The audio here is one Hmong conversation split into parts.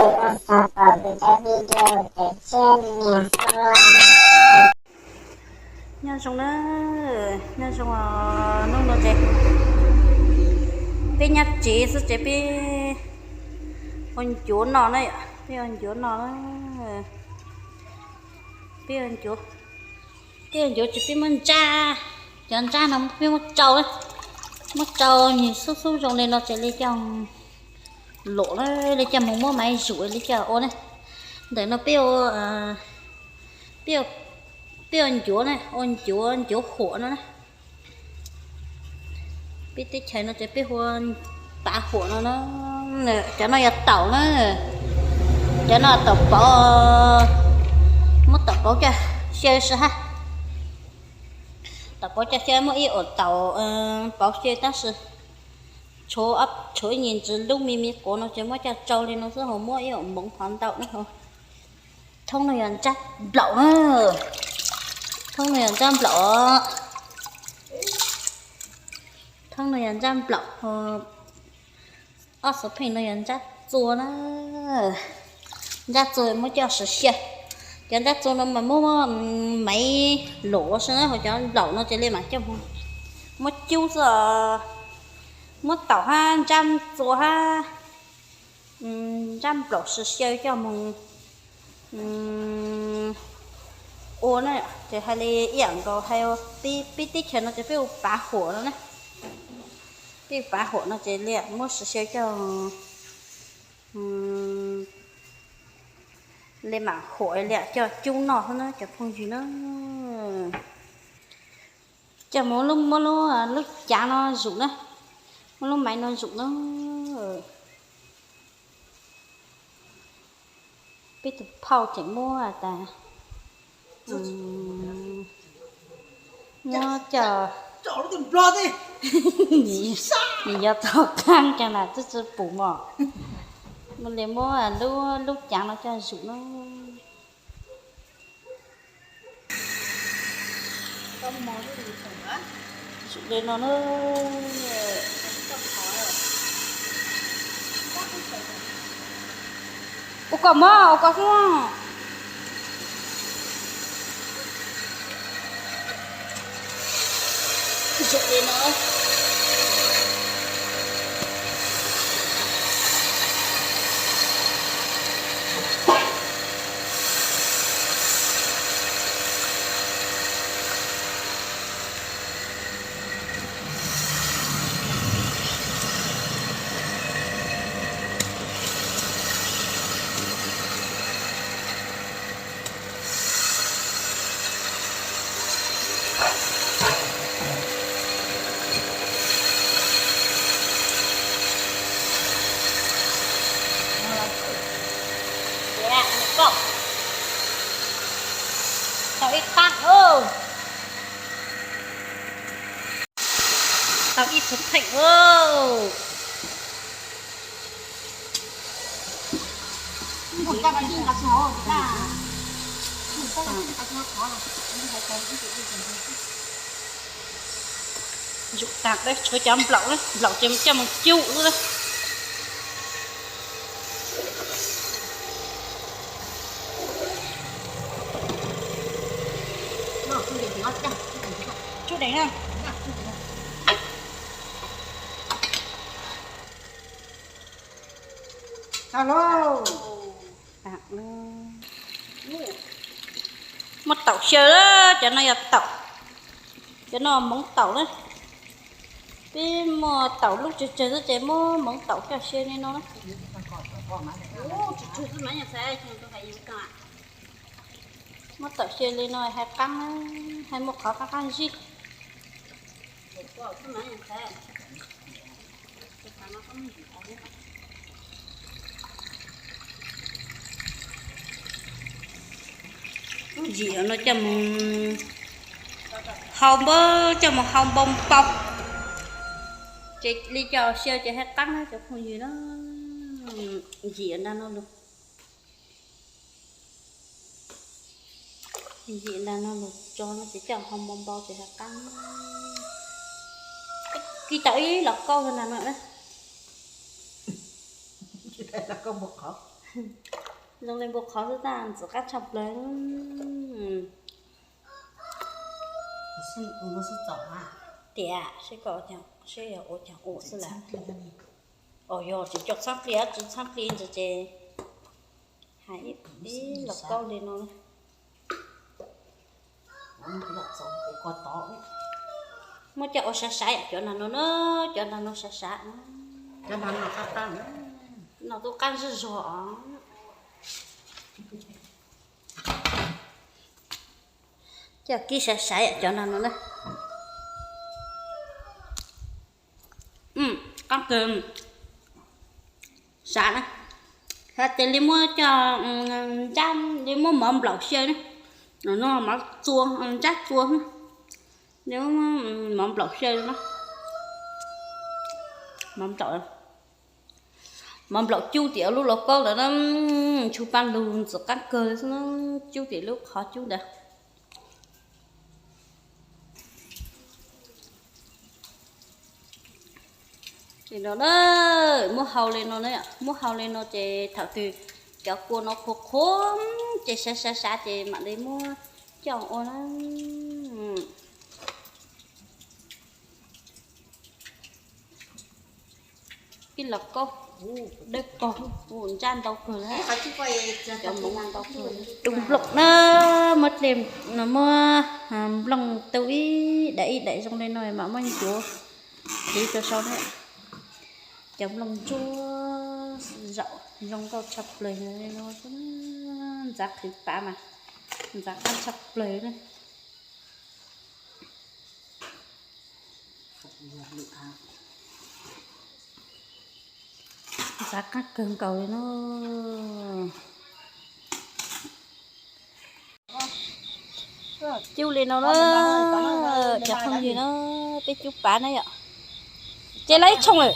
Ua tsaug pom kuv cov video, ces tshiab niag. Nyob zoo na, nyob zoo os, hnub no ces peb nyob tsev xwb ces peb ua ncuav no na yom, peb ua ncuav no na, peb ua ncuav, peb ua ncuav ces peb muab ntsab, cov ntsab no peb muab tsau, muab tsau nws xub xub zoo li no ces li coj luam na, li coj mus muab maiv zuj li coj ua na. Ntawm no peb ua, peb ua, peb ua ncuav na, ua ncuav, ncuav huam no na. Peb teb chaws no ces peb hu ua pav huam no na. Cov no yog taum na, cov no taum pauv, muab taum pauv coj xyaw sib hab. Taum pauv coj xyaw muab ib om taum pauv xyaw tab sis tshuav, tshuav ib nyuag ntsis lub me me quav no ces muab coj tsau li no xwb ho muab ib om moov qhov ntau na ho. Thoob no yog ntsab nplaum na, thoob no yog ntsab nplaum, thoob no yog ntsab nplaum, ob xuv pheej no yog ntsab txua na, ntsab txua muab coj sim xyaw. Cov ntsab txua no mas muab maiv luam ua si na, ho cov nplaum no ces li mas coj muab cub xwb os, muab taum hab ntsab txua hab ntsab nplaum sim xyaw coj mus ua na. Ces hais li ib yam nkaus hais peb teb chaws no ces peb ua pav huam no na, peb ua pav huam no ces li muab sim xyaw coj li mam huam li coj cub noj xwb na cov phooj ywg na. Coj mus muab lub, lub cav no zum na, muab lub maiv no zum na. Peb tus phauj tseem muab tas, muab coj, nws yuav tau qaab coj lam tub tsi pum mog. Muab li muab lub, lub cav no coj zum na. Li no na. Ua kom mob, ua kom xwb. Li no. Tau ib qaab lauj. Tau ib tug pheej lauj. Zum taag, tshuav cov nplaum, nplaum ces coj moog cub xwb. Muab taum xyaw, cov no yog taum, cov no moov taum na. Peb muaj taum lub tsawg tsawg xwb ces muab moov taum coj xyaw li no na. Muab taum xyaw li no hais qaab, hais muaj qhov qaab qaab zib. Yim no coj mus hau npau, coj mus hau npau npau, ces li coj xyaw ces hais qaab na cov phooj ywg na. Yim nrag no lug, yim nrag no lug tso no ces coj hau npau npau ces hais qaab. Kis tau ib los kauj nrag no na. Zoo li npua qhov xwb tab ntxim qab tshaj plaws. Tiam seb koj seb yog ua cas ua xwb las. Os, yog tsis coj txhab qli, tsis txhab qli ntawd ces hais ib los kaub li no. Muab coj ua sav sav cov nag no na, cov nag no sav sav. No tub qab zog zog os. Coj kib sav sav cov nag no na. Qab kawg. Sav na, hais tias li muab coj nrab, li muab mov nplaum xyaw na. No mov txua, nrab txua, li muab mov nplaum xyaw na. Mov nplaum, mov nplaum cub tim lub lauj kaub ntawd na, tshua paj lug ntxim qab kawg li xwb na, cub tim lub qhov cub ntawd. Li no na, muab hau li no, muab hau li no ces thaum twg cov kua no qhuav qhuav ces sav sav sav ces mam li muab coj ua na. Ib los kaub dawb paug, nrab ntau kawg, cov nplooj ntau kawg. Tu nplooj na, muab dlej, muab nplooj tu ib daim ib daim zoo li no mam muab ncuav tiv rau saum na. Cov nplooj ntsuab zaum zoo nkauj tshaj plaws li no, ntxav qhwv pav mas ntxav qab tshaj plaws na. Ntxav qab kawg nkaus li no. Cub li no na, cov phooj ywg na, peb cub pav na yom. Ces lawv ib tshooj lawm.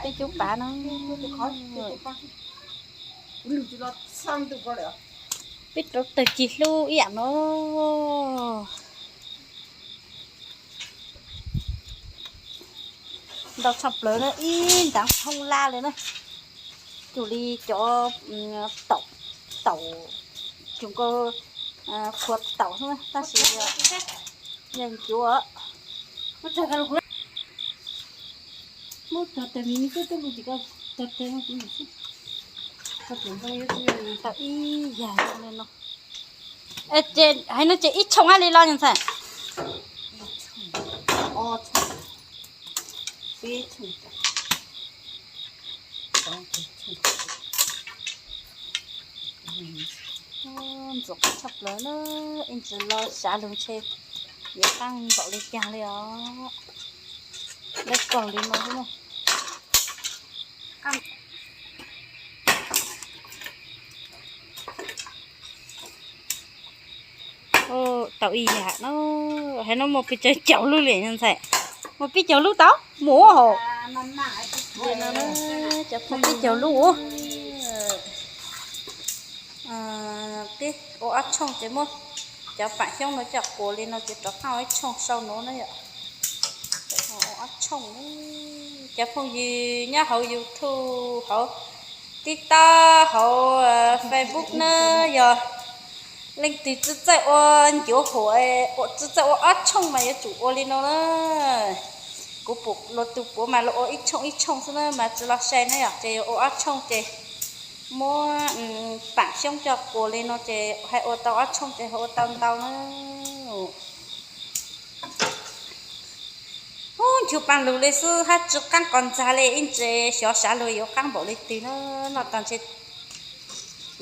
Peb cub pav na. Peb rau tawg kis hlub ib yam no. Ntau tshaj plaws na, ib ntav thooj laj li na. Cuag li cov taum, taum, cov nkaus qhuav taum xwb tab sis yog ncuav. Tau ib yam li no. Ces hais no ces ib tshooj li los ntxhais. Ntxim qab tshaj plaws na, ib ntsis los sav lug ntshe yuav qab npaum li cas li os. Dawb paug li no xwb na. Tau ib yam no, hais no muaj peb caug lub li ntxhais. Muaj peb caug lub tau mus hauv. Cov phooj peb caug lub. Peb ua ob tshooj ces muab cov paam xyoob no coj quas li no ces rov qab ua ib tshooj sau no na yom. Ua ob tshooj. Cov phooj ywg nyob hauv YouTube, hauv TikTok, hauv Facebook na, yog leej twg tsi txawj ua ncuav huam, tsi txawj ua ob tshooj mas yuav tsum ua li no na. Kuv pum luag tus puav mas luag ua ib tshooj ib tshooj xwb na mas tsi los sai na yom, ces yuav ua ob tshooj ces muab paam xyoob coj quas li no ces hais ua tau ob tshooj ces ho ua tau ntau na. Ub, nchu paj lug li xwb hab tsi qaab qos ntxag li, ib ntsis xyov sav lug yuav qaab npaum li twg na, noj tag ntshe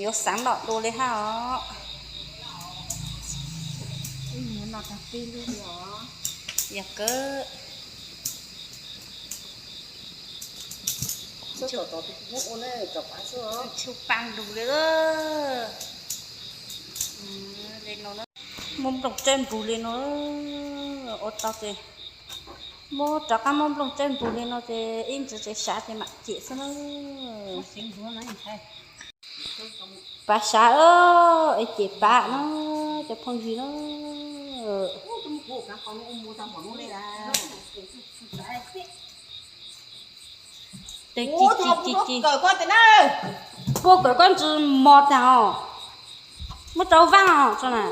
yuav xaav noj dua li hab os. Yog kawg. Nchu paj lug li. Muab nplooj tsawb npug li no, ua tau ces muab rov qaab muab nplooj tsawb npug li no ces ib ntsis tsev sav ces mam cem xwb na. Pav sav, es cem pav na, cov phooj ywg na. Tes ci ci ci ci. Puab kawm koj ntsws mos tag os. Muab rau vaaj os tso na.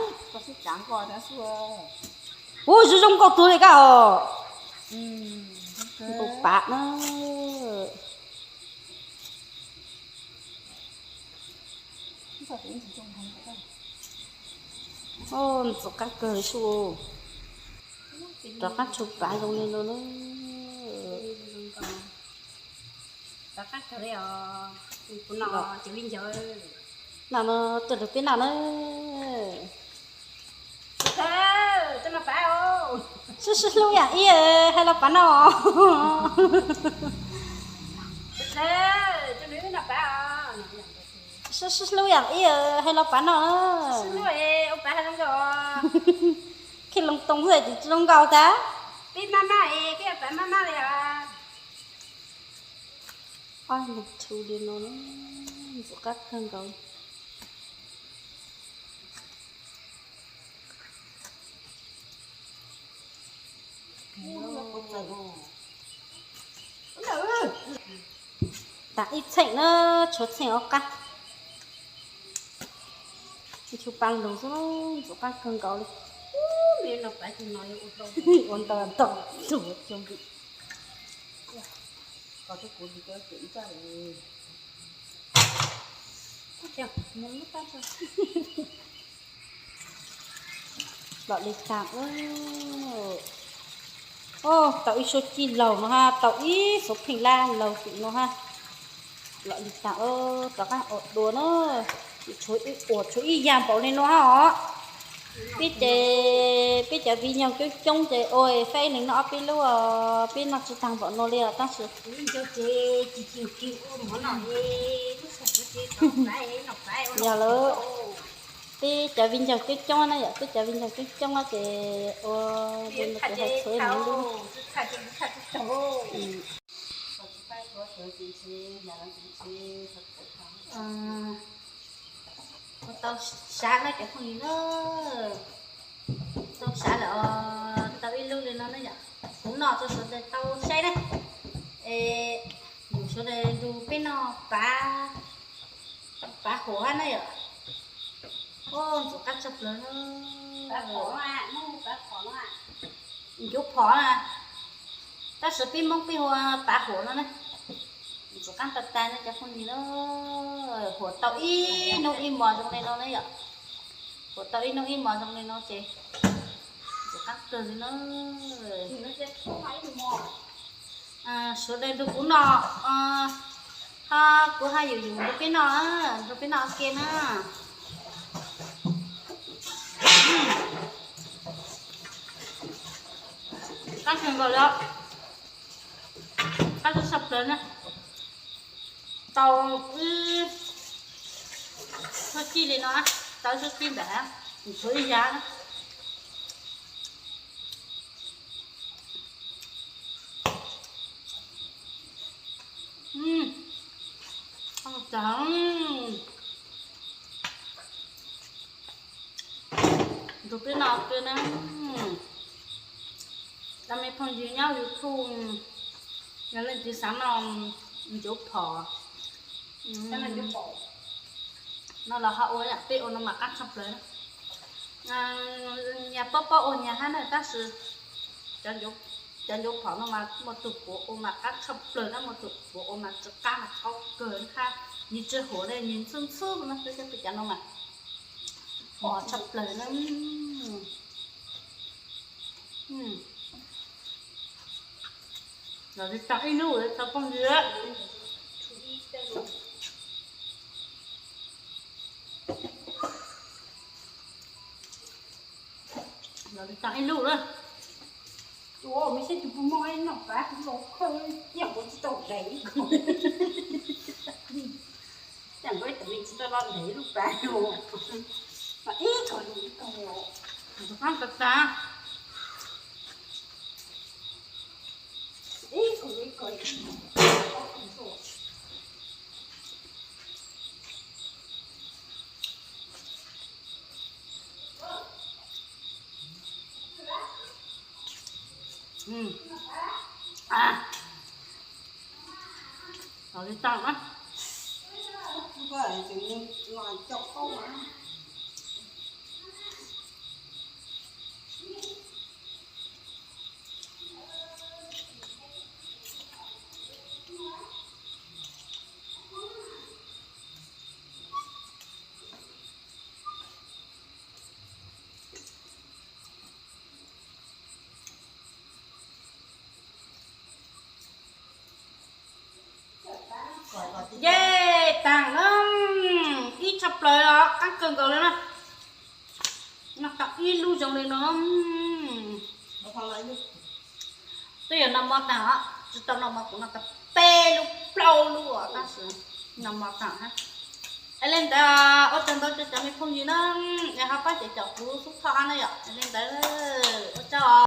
Ua zoo zoo nkauj tug li koj os. Ntu pav na. Ntxim qab kawg li sub. Rov qab tshuav pav zoo li no na. Rov qab kawg li os. Kuv no cov viv ncaus. Noj no tuaj rau peb noj na. Sib sib hlub yaam ib, hais los pav noj. Sib sib hlub yaam ib, hais los pav noj. Khij loo too xwb tsis zoo nkauj tag. Ob lug thu li no, ntxim qab kawg nkaus. Tas ib txheej na, tshuav txheej ob qab. Tshuav pav nkaus xwb, ntxim qab kawg nkaus li. Ua ntau ntau, ntxim qab kawg nkaus. Los li tag. Tau ib suab cig laug no ha, tau ib xuv pheej lab laug tim no ha. Los li tag, rov qab ua dua na. Tshuav ib, ua tshuav ib yam npaum li no ha os. Peb ces peb cov viv ncaus coob coob ces ua faib leeg noj ob peb lub, peb noj tsis tag npaum no li os tab sis yog lawm. Peb cov viv ncaus coob coob na yom, peb cov viv ncaus coob coob ces ua li no ces hais txhua ib lub. Ua tau sab na cov phooj ywg na. Tau sab lawm os, tau ib lub li no na yom. Kuv noj tso sawv daws tau saib na. Es yus sawv daws nrug peb noj pav, pav huam hab na yom. Ntxim qab tshaj plaws na. Ncuav phom na, tab sis peb Hmoob peb hu pav huam no na. Ntxim qab tag tag na cov phooj ywg na. Huam tau ib hnub ib hmos zoo li no na yom. Huam tau ib hnub ib hmos zoo li no ces ntxim qab kawg li na. Sawv daws nrug kuv noj, ho kuv haj yam yus nrug peb noj, nrug peb noj ua ke na. Qab kawg nkaus li, qab tshaj plaws na. Tau ib suab cig li no, tau ib suab cig ntawm, tshuav ib yav na. Nrug peb noj ua ke na. Cov me phooj ywg nyob YouTube, yog leej twg xav noj ncuav phom no los ho ua, peb ua no mas qab tshaj plaws. Nyag paub paub ua nyag hab na tab sis cov ncuav phom no mas muaj tug puav ua mas qab tshaj plaws na, muaj tug puav ua mas tsi qab mas thaub kawg hab, nws tsi huam li, nws ntxhwb ntxhwb na, peb cov no mas huam tshaj plaws na. Los li tag ib lub, cov phooj ywg. Los li tag ib lub na. Ua, mej saib tus puas muaj noj pav kuv los khaws, yeej kuv tsis tau dais ib ko. Yeej kuv ib tug me tsis tau los dais ib lub pav, ib ko ib ko. Tus qab tas tas. Li tag na. Yej, taag na, ib tshaj plaws os, qaab kawg nkaus li na. Noj tau ib lub zoo li no. Twb yog noj mov taag os, tsi tau noj mov kuv noj tau peb lub plaub lub os, tab sis noj mov taag hab. Es li ntawd ua tsaug ntau rua cov me phooj ywg na, es ho pab caum kuv xub thoj hab na yom. Es li ntawd ua tsaug.